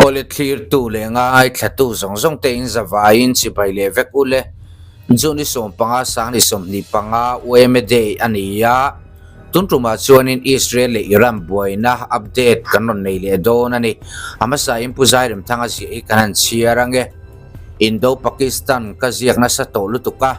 Awle thlirtu leh ngaithlatu zawng zawng te in zavaiin chibai leh vek u le. June i 15 2025 UMA Day a ni a, tun tumah chuanin Israel leh Iran buaina update kan rawn nei leh dawn a ni. A hmasain Pu Zairemthanga ziah hi kan han chhiar ange. Indo-Pakistan ka ziak nasa tawh lutuk a,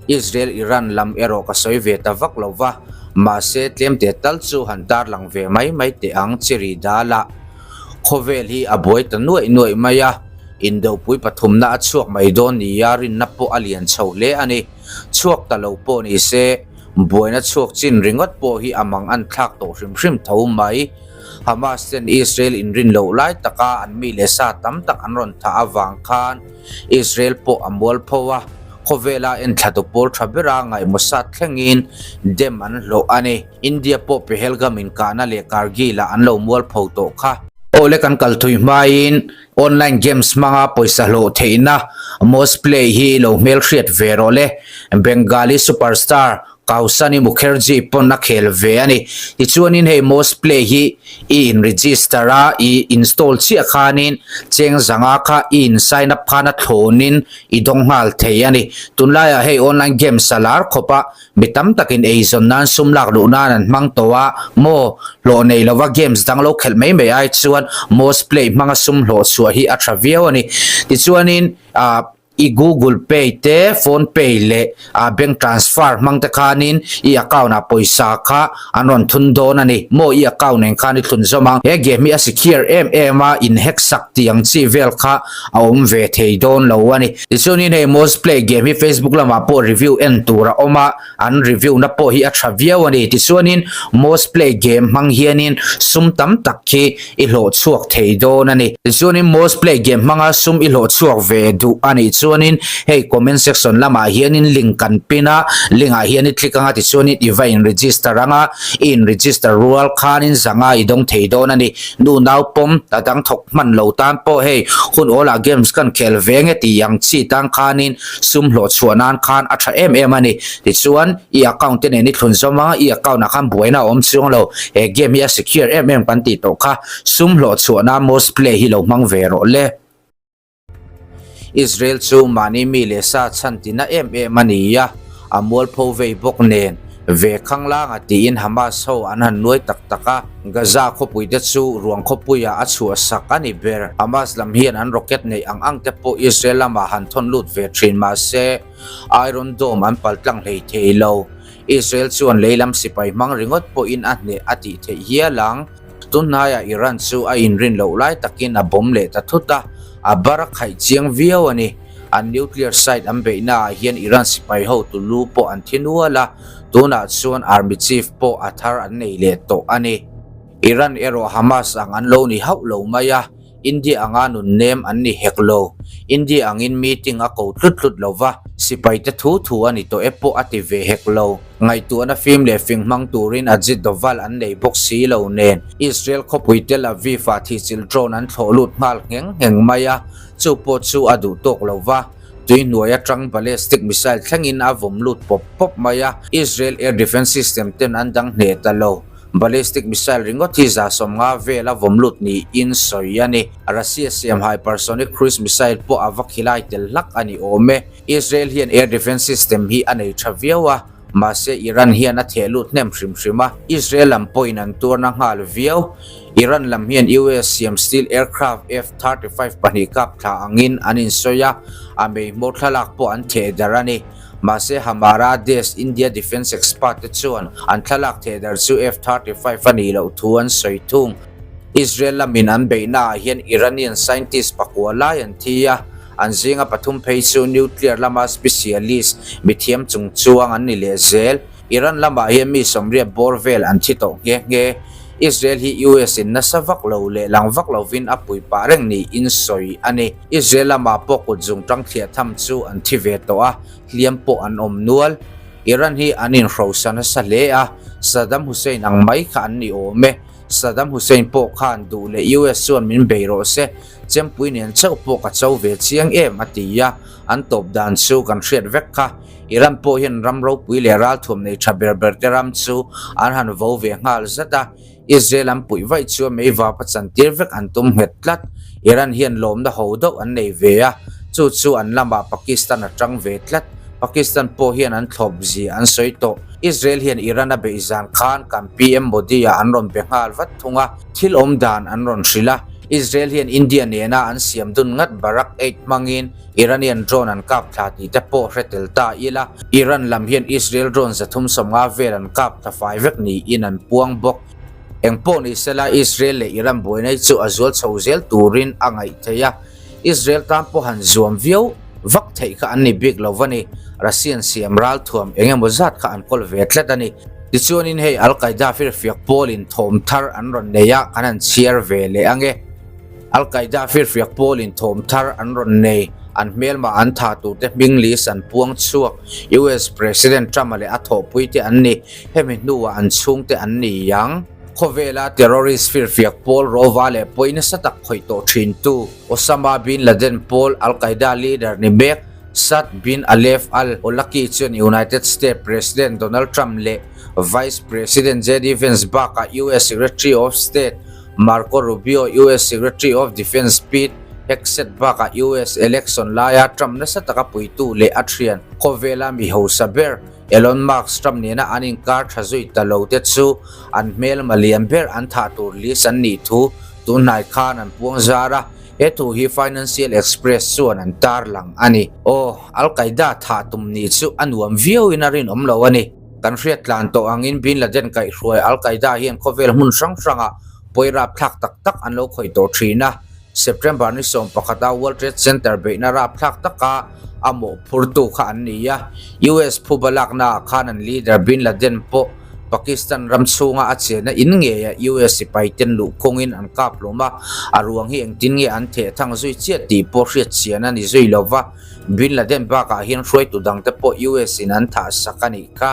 Israel-Iran lam erawh ka sawi ve ta vak lo va, mahse tlemte tal chu han tarlang ve mai mai teh ang chiri dala. Khawvel hi a buai ta nuaih nuaih mai a, indopui pathumna a chhuak mai dawn nia rinna pawh a lian chho hle a ni. Chhuak ta lo pawh ni se, buaina chhuak chin ringawt pawh hi a mang an thlak tawh hrim hrim tho mai. Hamas ten Israel inrin loh lai taka an mi leh sa tam tak an rawn thah avang khan Israel pawh a mualpho a, khawvela enthlatu pawl tha bera ngaihmawsat thlengin dem an hlawh a ni. India pawh Pahalgam inkahna leh Kargil-ah an lo mualpho tawh kha. Awle kan kal thui hmain online games hmanga pawisa hlawh theihna Mosplay hi lo hmelhriat ve rawh le. Bengali superstar Kausani Mukherjee pawn a khel ve a ni. Tichuanin hei Mosplay hi i in register a, i install chiah khanin cheng zanga kha i in sign up khan a thlawnin i dawng nghal thei a ni. Tunlaiah hei online games a lar khawp a, Mi tam takin eizawn nan sum lak luh nan an hmang tawh a, maw hlawh nei lova games dang lo khelh mai mai ai chuan Mouse Play hmanga sum hlawh chhuah hi a tha viau a ni. Tichuanin ah i Google Pay te, Phone Pay leh ah bank transfer hmang te khanin i account ah pawisa kha an rawn thun dawn a ni. Maw i account nen khan i thlun zawm ang. He game hi a secure em em a, in hack sak tih ang chi vel kha a awm ve thei dawn lo a ni. Tichuanin hei Moz Play game hi Facebook lamah pawh review en tur a awm a, an review na pawh hi a tha viau a ni. Tichuanin Moz Play game hmang hianin sum tam tak hi i hlawh chhuak thei dawn a ni. Tichuanin Moz Play game hmanga sum i hlawh chhuak ve duh a nih chuanin hei comment section lamah hianin link kan pin a, link ah hian i click anga tichuanin i va in register anga, i in register rual khanin zanga i dawng thei dawn a ni. Nu nau pawm a dang thawk hman lo tan pawh hei hun awlah games kan khel ve nge tih ang chi tang khanin sum hlawh chhuah nan khan a tha em em a ni. Tichuan i account te nen i thlun zawm anga i account ah khan buaina a awm chuang lo. He game hi a secure em em kan tih tawh kha sum hlawh chhuah nan most play hi lo hmang ve rawh le. Israel chu mahni mi leh sa chhan tina em em a ni a, a mualpho vei bawk nen ve khanglang a tiin Hamas ho an han nuai tak tak a, Gaza khawpui te chu ruang khawpuiah a chhuahsak a ni ber. Hamas lam hian an rocket neih ang ang te pawh Israel lamah han thawn lut ve thin mahse Iron Dome an paltlang hlei thei lo. Israel chuan leilam sipai hmang ringawt pawhin a hneh a tih theih hial ang. Tunhnaiah Iran chu a inrin loh lai takin a bawm leh ta thut a, a bar a khaih chiang viau a ni. An nuclear site an beihnaah hian Iran sipai hotu lu pawh an thi nual a, tunah chuan army chief pawh a thar an nei leh tawh a ni. Iran erawh Hamas ang an lo ni hauh lo mai a, India anga nun nem an ni hek lo. India angin meeting a ko tlut tlut lo va, sipaite thu thu a ni tawh e pawh a ti ve hek lo. Ngaihtuahna fim leh fing hmang turin Ajit Doval an nei bawk si lo nen, Israel khawpui Tel Aviv-ah thihchilh drone an thlawh lut nghal ngheng ngheng mai a, chu pawh chu a duh tawk lo va, tui hnuai atang ballistic missile thlengin a vawm lut pawp pawp mai a, Israel air defence system ten an dang hneh ta lo. Ballistic missile ringawt hi 150 vel a vawm lut niin sawi a ni. Russia siam hypersonic cruise missile pawh a va khilai tel hlak a ni awm e. Israel hian air defence system hi a nei tha viau a, mahse Iran hian a theh lut hnem hrim hrim a, Israel lam pawhin an tuarna nghal viau. Iran lam hian US siam steel aircraft F-35 pahnih kap thla angin an insawi a, a mei hmawr thlalak pawh an theh darh a ni. Mahse Hamara Desh India Defence Expert te chuan an thlalak thehdar chu F-35 a nih loh thu an sawi thung. Israel lamin an beihnaah hian Iranian scientist pakua lai an thi a, an zinga pathum phei chu nuclear lama specialist mithiam chungchuang an ni leh zel. Iran lamah hian mi sawmriat bawr vel an thi tawh nghe nghe. Israel hi US in nasa vak lo leh lang vak lovin a pui pah reng niin sawi a ni. Israel lamah pawh kut zung tang thliah tham chu an thi ve tawh a, hliam pawh an awm nual. Iran hi an inhrosa nasa hle a, Saddam Hussein ang mai kha an ni awm e. Saddam Hussein pawh khan duh leh US chuan min bei rawh se, chempui nen chauh pawh ka cho ve chiang em a ti a, an tawp dan chu kan hriat vek kha. Iran pawh hian ram ropui leh ralthuam nei tha ber ber te ram chu an han vo ve nghal zat a, Israel an puih vaih chuan meivap a chantir vek an tum nghet tlat. Iran hian lawmna ho deuh an nei ve a, chu chu an lamah Pakistan a tang ve tlat. Pakistan pawh hian an thlawp zia an sawi tawh. Israel hian Iran a beih zan khan kan PM Modi-a an rawn be nghal vat thung a, thil awm dan an rawn hrilh a. Israel hian India nena an siam dun ngat Barak 8 hmangin Iranian drone an kap thla tih te pawh hre tel ta ila, Iran lam hian Israel drone 350 vel an kap thla fai vek niin an puang bawk. Engpawh ni sela Israel leh Iran buaina hi chu a zual chho zel turin a ngaih theih a, Israel tan pawh han zuam viau vak theih kha an ni bik lo va ni, Russian siam ralthuam eng emaw zat kha an kawl ve tlat a ni. Tichuanin hei Al-Qaeda firfiak pawlin thawm thar an rawn nei a, kan han chhiar ve leh ang e. Al-Qaeda firfiak pawlin thawm thar an rawn nei, an hmelmah an tha turte hming list an puang chhuak, US President Trump-a leh a thawhpuite an ni, hemi hnuah an chhungte an ni ang. Khawvela terrorist firfiak pawl rawva leh pawi nasa tak khawih tawh thintu Osama bin Laden pawl Al-Qaeda leader ni mek Saad bin Alef al-Awlaki chuan United States President Donald Trump leh Vice President JD Vance bakah US Secretary of State Marco Rubio, US Secretary of Defense Pete Hegseth bakah US election laia Trump nasa taka puitu leh a thian khawvela mi hausa ber Elon Musk Trump nena an inkar tha zui ta lo te chu an hmelma lian ber an thah tur list an nih thu tunhnai khan an puang zar a, he thu hi Financial Express chuan an tarlang a ni. Aw, Al Qaeda thah tum nih chu a nuam viauin a rinawm lo a ni. Kan hriat tlan tawh angin Bin Laden kaihhruai Al Qaeda hian khawvel hmun hrang hrangah pawi rapthlak tak tak an lo khawih tawh thin a. September ni 11 a World Trade Center beihna rapthlak taka a mawhphurtu kha an ni a. US phuba laknaah khan an leader Bin Laden pawh Pakistan ram chhunga a chenna in ngeia US sipai ten luhkhungin an kap hlawm a, a ruang hi engtin nge an theh thang zui chiah tih pawh hriat chian a ni zui lo va. Bin Laden bakah hian hruaitu dangte pawh US in an thah sak a nih kha.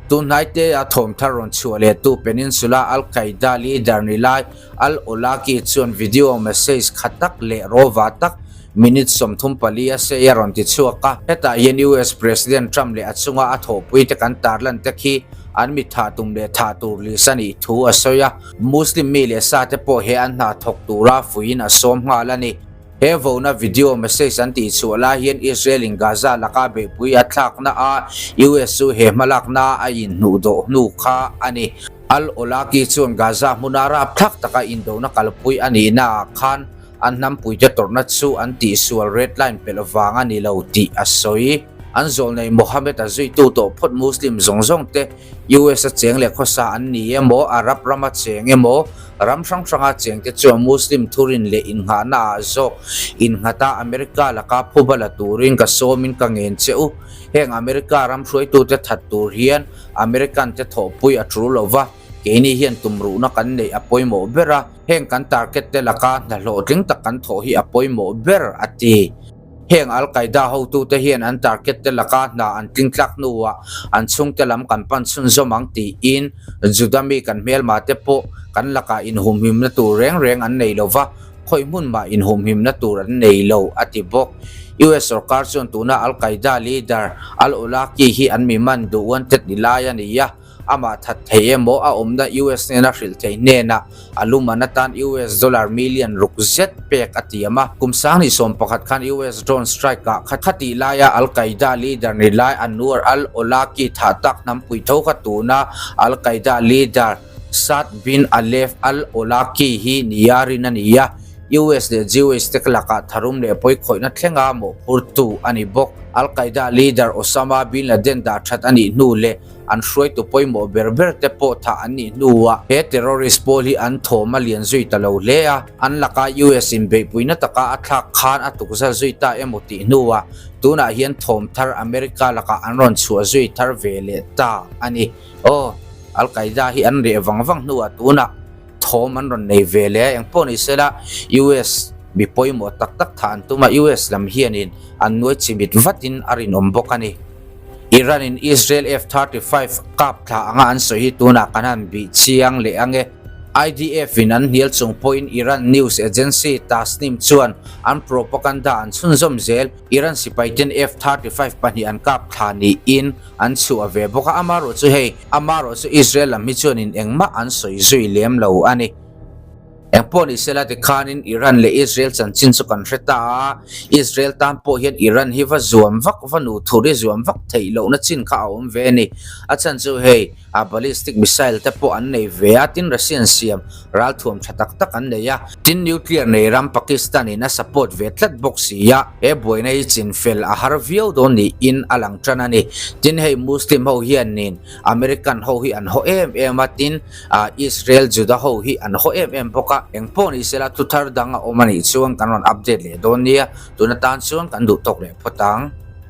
Tunhnai te a thawmthar rawn chhuah lehtu Peninsula Al-Qaeda leader ni lai Al-Awlaki chuan video message kha tak leh rawva tak minute 34 a sei a rawn ti chhuak a. Hetah hian US President Trump leh a chunga a thawhpui te kan tarlan te khi an mi thah tum leh thah tur list a nih thu a sawi a. Muslim mi leh sa te pawh he an hna thawk tura fuiin a sawm nghal a ni. He vona video message an tih chhuah lai hian Israel in Gaza laka beihpui a thlakna a US chu he hmalakna a inhnuh dawh hnu kha a ni. Al-Awlaki chuan Gaza hmuna rapthlak taka indona kalpui a nihna ah khan an hnampuite tawrhna chu an tihsual red line pelh vang a ni lo tih a sawi. An zawlnei Mohammed a zuitu tawh phawt Muslim zawng zawng te US a cheng leh khawsa an ni emaw, Arab rama cheng emaw, ram hrang hranga cheng te chuan Muslim thurin leh innghahna ah zawk innghata America laka phuba la turin ka sawmin ka ngen che u. Heng America ram hruaitute that tur hian American te thawhpui a tul lova, keini hian tumruhna kan neih a pawimawh ber a, heng kan target te laka hna hlawhtling tak kan thawh hi a pawimawh ber, a ti. Heng Al Qaeda hotute hian an target te laka hna an tling tlak hnuah an chhungte lam kan pan chhunzawm ang tiin Juda mi kan hmelma te pawh kan lakah inhumhimna tur reng reng an nei lo va, khawi hmun mah inhumhimna tur an nei lo, a ti bawk. US sorkar chuan tuna Al Qaeda leader Al Awlaki hi an mi man duh wanted ni lai a ni a. Amah that thei emaw a awmna US hnena hrilh thei hnenah a luman atan US dollar million ruk zet pek a tiam a. Kum 2011 khan US drone strike ah khatih laia Al Qaeda leader ni lai Anwar al-Awlaki thah tak hnampui tho kha tuna Al Qaeda leader Saad bin Alef al-Awlaki hi nia rin a ni a. US leh Jewish te lakah tharum leh pawikhawihna thlenga mawhphurtu a ni bawk. Al Qaeda leader Osama bin Laden dah that a nih hnu leh An hruaitu pawimawh ber ber te pawh thah an nih hnuah he terrorist pawl hi an thawm a lian zui ta lo hle a, an laka US in beihpuina taka a thlak khan a tukzal zui ta emaw tih hnuah tunah hian thawm thar America lakah an rawn chhuah zui thar ve leh ta a ni. Aw, Al Qaeda hi an reh vang vang hnuah tunah thawm an rawn nei ve leh a, engpawh ni sela US mi pawimawh tak tak thah an tum a, US lam hianin an nuai chimit vatin a rinawm bawk a ni. Iran in Israel F-35 kap thla anga an sawi hi tunah kan han bih chiang leh ang e. IDF in an hnial chung pawhin Iran news agency Tasnim chuan an propaganda an chhunzawm zel. Iran sipaiten F-35 pahnih an kap thla niin an chhuah ve bawk a, amaherawhchu hei amaherawhchu Israel lam hi chuanin engmah an sawi zui lem lo a ni. Engpawh ni sela tikhanin Iran leh Israel chanchin chu kan hre ta a, Israel tan pawh hian Iran hi va zuam vak, va nu thur hi zuam vak theih lohna chin kha a awm ve a ni. A chhan chu hei a ballistic missile te pawh an nei ve a, tin Russian siam ralthuam tha tak tak an nei a, tin nuclear nei ram Pakistan in a support ve tlat bawk si a, he buaina hi chinfel a har viau dawn niin a lang tan a ni. Tin hei Muslim ho hianin American ho hi an haw em em a, tin Israel Juda ho hi an haw em em bawk a, eng pawh ni sela thu thar dang a awm a nih chuan kan rawn update leh dawn nia, tun atan chuan kan duh tawk leh phawt ang.